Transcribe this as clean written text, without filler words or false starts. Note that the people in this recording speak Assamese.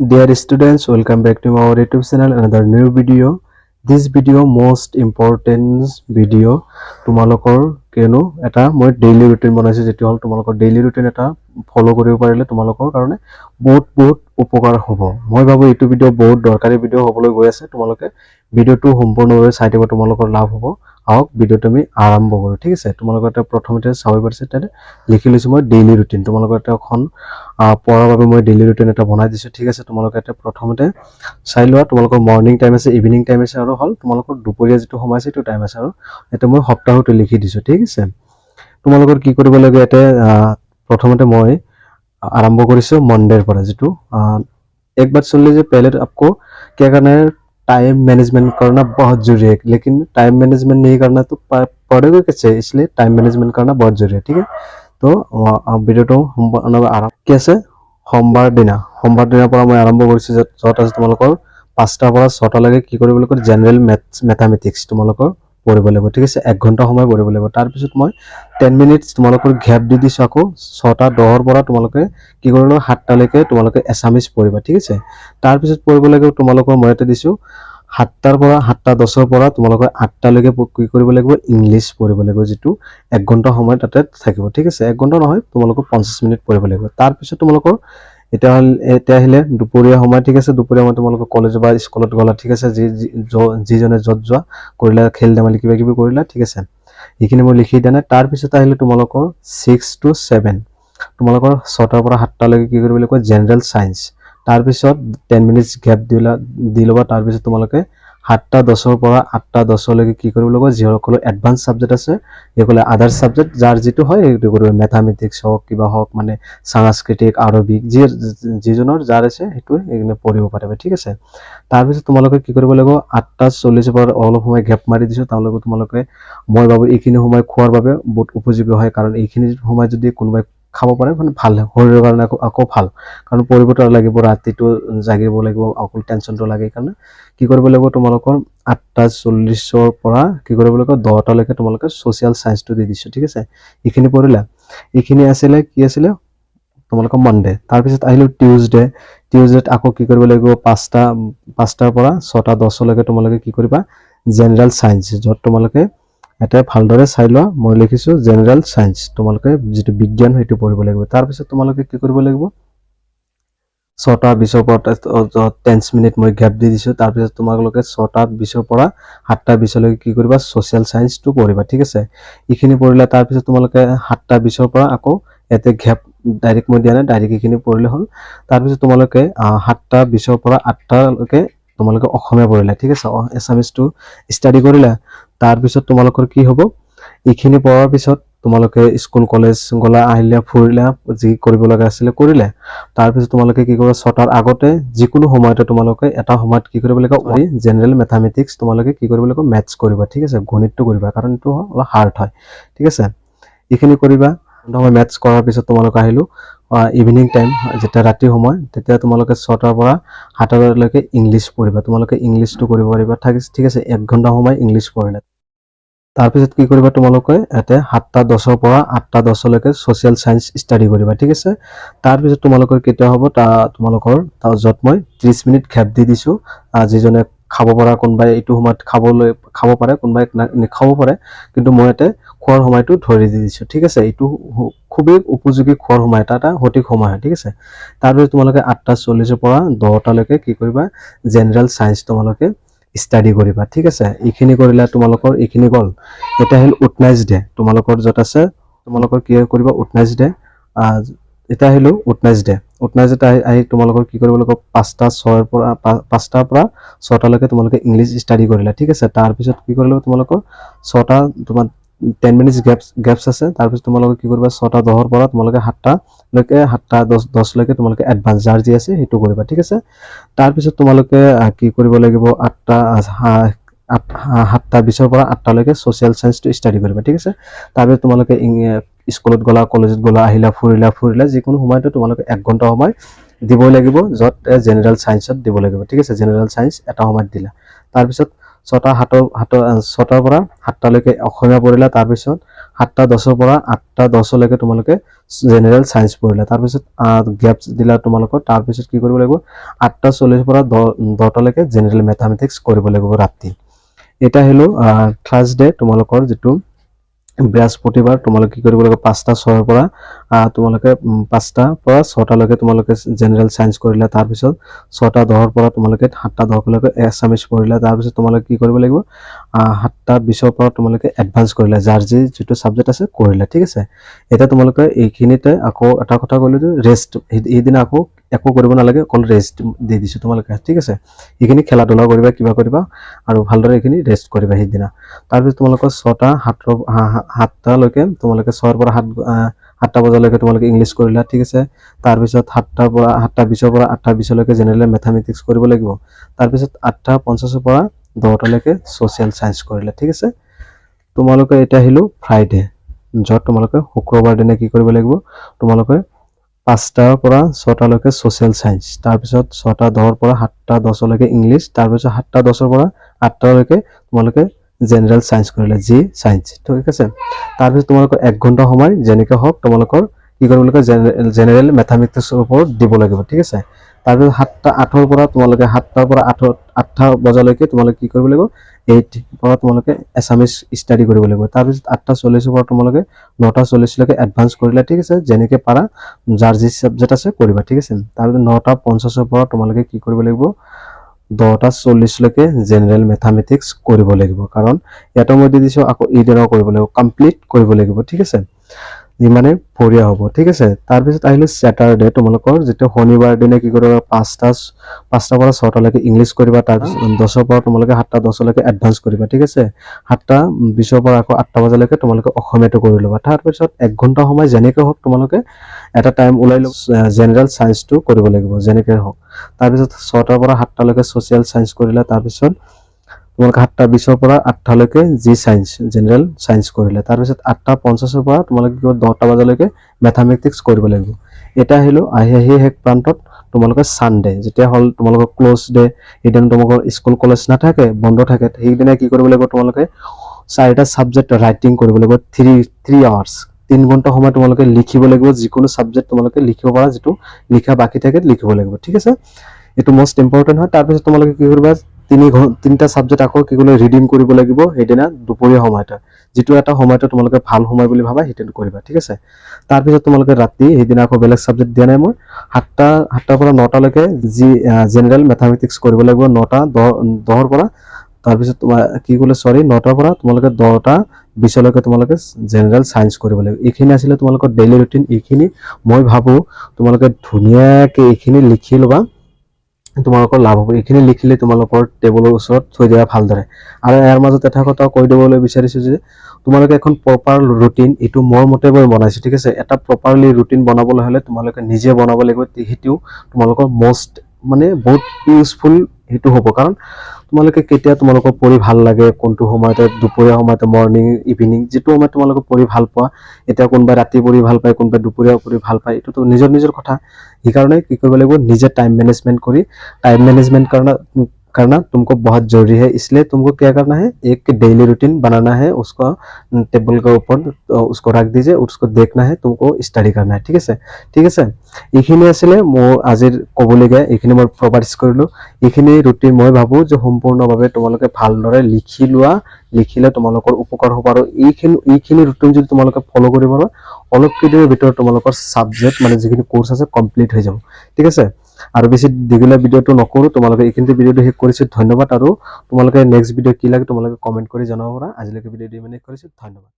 Dear students, welcome back to our YouTube channel, another new video. This video most important video তোমালোকৰ, কিয়নো এটা মই ডেইলি ৰুটিন বনাইছোঁ, যিটো হ'ল তোমালোকৰ ডেইলি ৰুটিন এটা ফ'ল' কৰিব পাৰিলে তোমালোকৰ কাৰণে বহুত বহুত উপকাৰ হ'ব। মই ভাবোঁ এইটো ভিডিঅ' বহুত দৰকাৰী ভিডিঅ' হ'বলৈ গৈ আছে। তোমালোকে ভিডিঅ'টো সম্পূৰ্ণভাৱে চাই দিব, তোমালোকৰ লাভ হ'ব। আহক, ভিডিঅ'টো আমি আৰম্ভ কৰোঁ। ঠিক আছে, তোমালোকৰ এটা প্ৰথমতে চাব পাৰিছে, তাতে লিখি লৈছোঁ মই ডেইলি ৰুটিন। তোমালোকৰ এটা এখন পঢ়াৰ বাবে মই ডেইলি ৰুটিন এটা বনাই দিছোঁ। ঠিক আছে, তোমালোকে এটা প্ৰথমতে চাই লোৱা। তোমালোকৰ মৰ্ণিং টাইম আছে, ইভিনিং টাইম আছে আৰু হ'ল তোমালোকৰ দুপৰীয়া যিটো সময় আছে সেইটো টাইম আছে আৰু ইয়াতে মই সপ্তাহটো লিখি দিছোঁ। ঠিক আছে, তোমালোকৰ কি কৰিব লাগে ইয়াতে? প্ৰথমতে মই আৰম্ভ কৰিছোঁ মনডেৰ পৰা, যিটো एक बात सुन लीजिए। पहले तो आपको क्या करना है? टाइम मैनेजमेंट करना बहुत जरूरी है, लेकिन टाइम मैनेजमेंट नहीं करना तो पढ़ोगे कैसे? इसलिए टाइम मैनेजमेंट करना बहुत जरूरी है। ठीक है, তো ভিডিঅ'টো সম্পূৰ্ণ আৰম্ভ কি আছে। সোমবাৰ দিনা, সোমবাৰ দিনাৰ পৰা মই আৰম্ভ কৰিছোঁ, য'ত আছে তোমালোকৰ 5টাৰ পৰা 6টালৈকে কি কৰিব লাগিব? জেনেৰেল মেথছ, মেথামেটিক্স তোমালোকৰ পঢ়িব লাগিব। ঠিক আছে, এক ঘণ্টা সময় পঢ়িব লাগিব। তাৰপিছত মই 10 মিনিটছ তোমালোকৰ গেপ দি দিছোঁ। আকৌ 6টা 10ৰ পৰা তোমালোকে কি কৰিব লাগিব? 7টালৈকে তোমালোকে এছামিছ পঢ়িবা। ঠিক আছে, তাৰপিছত পঢ়িব লাগিব তোমালোকৰ, মই ইয়াতে দিছোঁ, 7টাৰ পৰা, 7টা 10ৰ পৰা তোমালোকৰ 8টালৈকে কি কৰিব লাগিব? ইংলিছ পঢ়িব লাগিব, যিটো এক ঘণ্টা সময় তাতে থাকিব। ঠিক আছে, এক ঘণ্টা নহয়, তোমালোকৰ 50 মিনিট পঢ়িব লাগিব। তাৰপিছত তোমালোকৰ এতিয়া হ'ল, এতিয়া আহিলে দুপৰীয়া সময়। ঠিক আছে, দুপৰীয়া সময় তোমালোকৰ কলেজ বা স্কুলত গ'লা। ঠিক আছে, যিজনে য'ত যোৱা কৰিলা, খেল ধেমালি কিবা কিবি কৰিলা। ঠিক আছে, সেইখিনি মই লিখি দিয়া নাই। তাৰপিছত আহিলে তোমালোকৰ 6 টু 7, তোমালোকৰ 6টাৰ পৰা 7টালৈকে কি কৰিব লাগিব? General science. তাৰপিছত 10 মিনিটছ গেপ দিলা, দি ল'বা। তাৰপিছত তোমালোকে 7টা 10ৰ পৰা 8টা 10লৈকে কি কৰিব লাগিব? যিসকলৰ এডভান্স ছাবজেক্ট আছে, সেইসকলে আদাৰ ছাবজেক্ট যাৰ যিটো হয় সেইটো কৰিব। মেথামেটিক্স হওক, কিবা হওক, মানে সাংস্কৃতিক, আৰবিক, যি যিজনৰ যাৰ আছে সেইটো সেইখিনি পঢ়িব পাৰিব। ঠিক আছে, তাৰপিছত তোমালোকে কি কৰিব লাগিব? 8টা 40ৰ পৰা অলপ সময় গেপ মাৰি দিছোঁ। তেওঁলোকে তোমালোকে মই ভাবোঁ এইখিনি সময় খোৱাৰ বাবে বহুত উপযোগী হয়, কাৰণ এইখিনি সময় যদি কোনোবাই খাব পাৰে মানে ভাল, শৰীৰৰ কাৰণে আকৌ ভাল, কাৰণ পঢ়িবতো লাগিব, ৰাতিটো জাগিব লাগিব, অকল টেনশ্যনটো লাগে। সেইকাৰণে কি কৰিব লাগিব? তোমালোকৰ 8টা 40ৰ পৰা কি কৰিব লাগিব? 10টালৈকে তোমালোকে ছ'চিয়েল চায়েন্সটো দি দিছোঁ। ঠিক আছে, এইখিনি পঢ়িলা। এইখিনি আছিলে, কি আছিলে তোমালোকৰ? মনডে। তাৰপিছত আহিলোঁ টিউজডে। টিউজডেত আকৌ কি কৰিব লাগিব? 5টাৰ পৰা 6টা 10লৈকে তোমালোকে কি কৰিবা? জেনেৰেল চায়েন্স, য'ত তোমালোকে ইয়াতে ভালদৰে চাই লোৱা, মই লিখিছোঁ জেনেৰেল চায়েন্স, তোমালোকে যিটো বিজ্ঞান সেইটো পঢ়িব লাগিব। তাৰপিছত তোমালোকে কি কৰিব লাগিব? 6টা 20ৰ পৰা 10 মিনিট মই গেপ দি দিছোঁ। তাৰপিছত তোমালোকে 6টা 20ৰ পৰা 7টা 20লৈকে কি কৰিবা? ছ'চিয়েল চায়েন্সটো পঢ়িবা। ঠিক আছে, এইখিনি পঢ়িলা। তাৰপিছত তোমালোকে 7টা 20ৰ পৰা আকৌ ইয়াতে গেপ ডাইৰেক্ট মই দিয়া নাই, ডাইৰেক্ট এইখিনি পঢ়িলে হ'ল। তাৰপিছত তোমালোকে 7টা 20ৰ পৰা 8টালৈকে তোমালোকে অসমীয়া পঢ়িলা। ঠিক আছে, এছামিছটো ষ্টাডি কৰিলা। তাৰপিছত তোমালোকৰ কি হ'ব? এইখিনি পঢ়াৰ পিছত তোমালোকে স্কুল কলেজ গ'লা, আহিলা, ফুৰিলা, যি কৰিব লগা আছিলে কৰিলে। তাৰপিছত তোমালোকে কি কৰিব? 6টাৰ আগতে যিকোনো সময়তে তোমালোকে এটা সময়ত কি কৰিব লাগিব? জেনেৰেল মেথামেটিক্স তোমালোকে কি কৰিব লাগিব? মেথছ কৰিবা। ঠিক আছে, গণিতটো কৰিবা, কাৰণ এইটো অলপ হাৰ্ড হয়। ঠিক আছে, এইখিনি কৰিবা। সময় মেথছ কৰাৰ পিছত তোমালোকে আহিলোঁ ইভিনিং টাইম, যেতিয়া ৰাতি সময়, তেতিয়া তোমালোকে 6টাৰ পৰা 7টালৈকে ইংলিছ পঢ়িবা। তোমালোকে ইংলিছটো কৰিব পাৰিবা। ঠিক আছে, এক ঘণ্টা সময় ইংলিছ পঢ়িলা। তাৰপিছত কি কৰিবা তোমালোকে? ইয়াতে 7টা 10ৰ পৰা 8টা 10লৈকে ছ'চিয়েল চায়েন্স ষ্টাডি কৰিবা। ঠিক আছে, তাৰপিছত তোমালোকৰ কেতিয়া হ'ব? তোমালোকৰ য'ত মই 30 মিনিট গেপ দি দিছোঁ। যিজনে খাব পৰা, কোনোবাই এইটো সময়ত খাব পাৰে, কোনোবাই নাখাব পাৰে, কিন্তু মই ইয়াতে খোৱাৰ সময়টো ধৰি দি দিছোঁ। ঠিক আছে, এইটো খুবেই উপযোগী খোৱাৰ সময়, এটা এটা সঠিক সময় হয়। ঠিক আছে, তাৰপিছত তোমালোকে 8টা 40ৰ পৰা 10টালৈকে কি কৰিবা? জেনেৰেল চায়েন্স তোমালোকে ষ্টাডি কৰিবা। ঠিক আছে, এইখিনি কৰিলে তোমালোকৰ এইখিনি গ'ল। এতিয়া আহিল ৱেডনেছডে, তোমালোকৰ য'ত আছে তোমালোকৰ কি কৰিবা ৱেডনেছডে? এতিয়া আহিলোঁ ৱেডনেছডে। ৱেডনেছডেত আহি আহি তোমালোকৰ কি কৰিব লাগিব? 5টা 6ৰ পৰা, 5টাৰ পৰা 6টালৈকে তোমালোকে ইংলিছ ষ্টাডি কৰিলা। ঠিক আছে, তাৰপিছত কি কৰিলা? তোমালোকৰ 6টা, তোমাৰ 10 মিনিটছ গেপছ আছে। তাৰপিছত তোমালোকে কি কৰিবা? 6টা 10ৰ পৰা তোমালোকে 7টালৈকে, 7টা 10লৈকে তোমালোকে এডভান্স যাৰ যি আছে সেইটো কৰিবা। ঠিক আছে, তাৰপিছত তোমালোকে কি কৰিব লাগিব? 7টা 20ৰ পৰা 8টালৈকে ছ'চিয়েল চায়েন্সটো ষ্টাডি কৰিবা। ঠিক আছে, তাৰপিছত তোমালোকে স্কুলত গ'লা, কলেজত গ'লা, আহিলা, ফুৰিলা ফুৰিলা যিকোনো সময়তে তোমালোকে এক ঘণ্টা সময় দিবই লাগিব, য'ত জেনেৰেল চায়েন্সত দিব লাগিব। ঠিক আছে, জেনেৰেল চায়েন্স এটা সময়ত দিলা। তাৰপিছত ছটা সাতৰ সাতৰ 6টাৰ পৰা 7টালৈকে অসমীয়া পঢ়িলা। তাৰপিছত 7টা 10ৰ পৰা 8টা 10লৈকে তোমালোকে জেনেৰেল ছায়েন্স পঢ়িলা। তাৰপিছত গেপছ দিলা তোমালোকৰ। তাৰপিছত কি কৰিব লাগিব? 8টা 40ৰ পৰা 10টালৈকে জেনেৰেল মেথামেটিক্স কৰিব লাগিব ৰাতি। এটা আহিলোঁ থাৰ্ছডে, তোমালোকৰ যিটো বৃহস্পতিবাৰ, তোমালোকে কি কৰিব লাগিব? 5টা 6ৰ পৰা তোমালোকে 5টাৰ পৰা 6টালৈকে তোমালোকে জেনেৰেল ছায়েন্স কৰিলা। তাৰপিছত 6টা 10ৰ পৰা তোমালোকে 7টা 10লৈকে এছামিছ পঢ়িলা। তাৰপিছত তোমালোকে কি কৰিব লাগিব? 7টা 20ৰ পৰা তোমালোকে এডভান্স কৰিলা, যাৰ যিটো ছাবজেক্ট আছে কৰিলা, ঠিক আছে। এতিয়া তোমালোকে এইখিনিতে আকৌ এটা কথা ক'লোঁ যে ৰেষ্ট, সেইদিনা আকৌ একো কৰিব নালাগে, অকল ৰেষ্ট দি দিছোঁ তোমালোকে, ঠিক আছে। এইখিনি খেলা ধূলা কৰিবা, কিবা কৰিবা আৰু ভালদৰে এইখিনি ৰেষ্ট কৰিবা সেইদিনা। তাৰপিছত তোমালোকৰ 6টা 7ৰ 7টালৈকে তোমালোকে 6ৰ পৰা 7টা বজালৈকে তোমালোকে ইংলিছ কৰিলা, ঠিক আছে। তাৰপিছত 7টাৰ পৰা 7টা 20ৰ পৰা 8টা 20লৈকে জেনেৰেল মেথামেটিক্স কৰিব লাগিব। তাৰপিছত 8টা 50ৰ পৰা 10টালৈকে ছ'চিয়েল ছায়েন্স কৰিলা, ঠিক আছে। তোমালোকে এতিয়া আহিলোঁ ফ্ৰাইডে, য'ত তোমালোকে শুক্ৰবাৰ দিনা কি কৰিব লাগিব? তোমালোকে 5টাৰ পৰা 6টালৈকে ছ'চিয়েল ছায়েন্স, তাৰপিছত 6টা 10ৰ পৰা 7টা 10লৈকে ইংলিছ, তাৰপিছত 7টা 10ৰ পৰা 8টালৈকে তোমালোকে জেনেৰেল ছায়েন্স কৰিলা, জি ছায়েন্স, ঠিক আছে। তাৰপিছত তোমালোকৰ 1 ঘণ্টা সময় যেনেকৈ হওক তোমালোকৰ কি কৰিব লাগিব? জেনেৰেল মেথামেটিক্সৰ ওপৰত দিব লাগিব, ঠিক আছে। তাৰপিছত 7টা 8ৰ পৰা তোমালোকে 7টাৰ পৰা 8টা বজালৈকে তোমালোকে কি কৰিব লাগিব? 8 পৰা তোমালোকে এছামিছ ষ্টাডি কৰিব লাগিব। তাৰপিছত 8টা 40ৰ পৰা তোমালোকে 9টা 40লৈকে এডভান্স কৰিলা, ঠিক আছে। যেনেকৈ পাৰা, যাৰ যি ছাবজেক্ট আছে কৰিবা, ঠিক আছে। তাৰপিছত 9টা 50ৰ পৰা তোমালোকে কি কৰিব লাগিব? 10টা 40লৈকে জেনেৰেল মেথামেটিক্স কৰিব লাগিব। কাৰণ ইয়াতো মই দি দিছোঁ, আকৌ এইদিনাও কৰিব লাগিব, কমপ্লিট কৰিব লাগিব, ঠিক আছে, যিমানে বঢ়িয়া হ'ব, ঠিক আছে। তাৰপিছত আহিলে ছেটাৰডে, তোমালোকৰ যিটো শনিবাৰ দিনা কি কৰিবা? 5টাৰ পৰা 6টালৈকে ইংলিছ কৰিবা। তাৰপিছত 10ৰ পৰা তোমালোকে 7টা 10লৈকে এডভান্স কৰিবা, ঠিক আছে। 7টা 20ৰ পৰা আকৌ 8টা বজালৈকে তোমালোকে অসমীয়াটো কৰি ল'বা। তাৰপিছত 1 ঘণ্টা সময় যেনেকৈ হওক তোমালোকে এটা টাইম ওলাই ল'ব, জেনেৰেল ছায়েন্সটো কৰিব লাগিব যেনেকৈ হওক। তাৰপিছত 6টাৰ পৰা 7টালৈকে ছ'চিয়েল ছায়েন্স কৰিলা। তাৰপিছত তোমালোকে 7টা 20ৰ পৰা 8টালৈকে জি ছায়েন্স, জেনেৰেল ছায়েন্স কৰিলে। তাৰপিছত 8টা 50ৰ পৰা তোমালোকে কি 10টা বজালৈকে মেথামেটিক্স কৰিব লাগিব। এতিয়া আহিলোঁ আহি আহি শেষ প্ৰান্তত, তোমালোকে ছানডে, যেতিয়া হ'ল তোমালোকৰ ক্ল'জ ডে, সেইদিনা তোমালোকৰ স্কুল কলেজ নাথাকে, বন্ধ থাকে। সেইদিনা কি কৰিব লাগিব? তোমালোকে চাৰিটা ছাবজেক্ট ৰাইটিং কৰিব লাগিব, থ্ৰী আৱাৰ্ছ, 3 ঘণ্টা সময় তোমালোকে লিখিব লাগিব। যিকোনো ছাবজেক্ট তোমালোকে লিখিব পাৰা, যিটো লিখা বাকী থাকে লিখিব লাগিব, ঠিক আছে। এইটো মষ্ট ইম্পৰ্টেণ্ট হয়। তাৰপিছত তোমালোকে কি কৰিবা? তিনিটা ছাবজেক্ট আকৌ কি কৰিব? ৰিডিং কৰিব লাগিব সেইদিনা দুপৰীয়া সময়তে, যিটো এটা সময়তে তোমালোকে ভাল সময় বুলি ভাবা সেইটো কৰিবা, ঠিক আছে। তাৰপিছত তোমালোকে ৰাতি সেইদিনা আকৌ বেলেগ ছাবজেক্ট দিয়া নাই মই। 7টাৰ পৰা 9টালৈকে যি জেনেৰেল মেথামেটিক্স কৰিব লাগিব, 9টা 10ৰ পৰা। তাৰপিছত তোমাৰ কি ক'লে, চৰি, 9টাৰ পৰা তোমালোকে 10টা 20লৈকে তোমালোকে জেনেৰেল ছায়েন্স কৰিব লাগিব। এইখিনি আছিলে তোমালোকৰ ডেইলি ৰুটিন। এইখিনি মই ভাবোঁ তোমালোকে ধুনীয়াকৈ এইখিনি লিখি ল'বা, তোমালোকৰ লাভ হ'ব। এইখিনি লিখিলে তোমালোকৰ টেবুলৰ ওচৰত থৈ দিয়া ভালদৰে। আৰু ইয়াৰ মাজত এটা কথা কৈ দিবলৈ বিচাৰিছোঁ যে তোমালোকে এখন প্ৰপাৰ ৰুটিন, এইটো মোৰ মতে মই বনাইছোঁ, ঠিক আছে। এটা প্ৰপাৰলি ৰুটিন বনাবলৈ হ'লে তোমালোকে নিজে বনাব লাগিব। সেইটো তোমালোকৰ মষ্ট মানে বহুত ইউজফুল সেইটো হ'ব। কাৰণ তোমালোকে কেতিয়া তোমালোকৰ পঢ়ি ভাল লাগে, কোনটো সময়তে, দুপৰীয়া সময়তে, মৰ্ণিং, ইভিনিং, যিটো সময়ত তোমালোকে পঢ়ি ভাল পোৱা। এতিয়া কোনোবাই ৰাতি পঢ়ি ভাল পায়, কোনোবাই দুপৰীয়া পঢ়ি ভাল পায়, এইটোতো নিজৰ নিজৰ কথা। সেইকাৰণে কি কৰিব লাগিব? নিজে টাইম মেনেজমেণ্ট কৰি, टाइम मैनेजमेंट करना करना तुमको बहुत जरूरी है। इसलिए तुमको क्या करना है? एक डेली रूटीन बनाना है, उसको टेबल के ऊपर तो उसको रख दीजिए, उसको देखना है, तुमको स्टडी करना है, ঠিক আছে, ঠিক আছে। এইখিনি আছিলে মোৰ আজিৰ ক'বলগীয়া, এইখিনি মই প্ৰভাইড কৰিলোঁ। এইখিনি ৰুটিন মই ভাবোঁ যে সম্পূৰ্ণভাৱে তোমালোকে ভালদৰে লিখি লোৱা, লিখিলে তোমালোকৰ উপকাৰ হ'ব। আৰু এইখিনি ৰুটিন যদি তোমালোকে ফ'ল' কৰিব পাৰা, অলপ কেইদিনৰ ভিতৰত তোমালোকৰ ছাবজেক্ট মানে যিখিনি কোৰ্চ আছে কমপ্লিট হৈ যাব, ঠিক আছে। আৰু বেছি দীঘলীয়া ভিডিঅ'টো নকৰোঁ, তোমালোকে এইখিনিতে ভিডিঅ'টো শেষ কৰিছোঁ। ধন্যবাদ। আৰু তোমালোকে নেক্সট ভিডিঅ' কি লাগে তোমালোকে কমেণ্ট কৰি জনাব পাৰা। আজিলৈকে ভিডিঅ'টো ইমানেই কৰিছোঁ, ধন্যবাদ।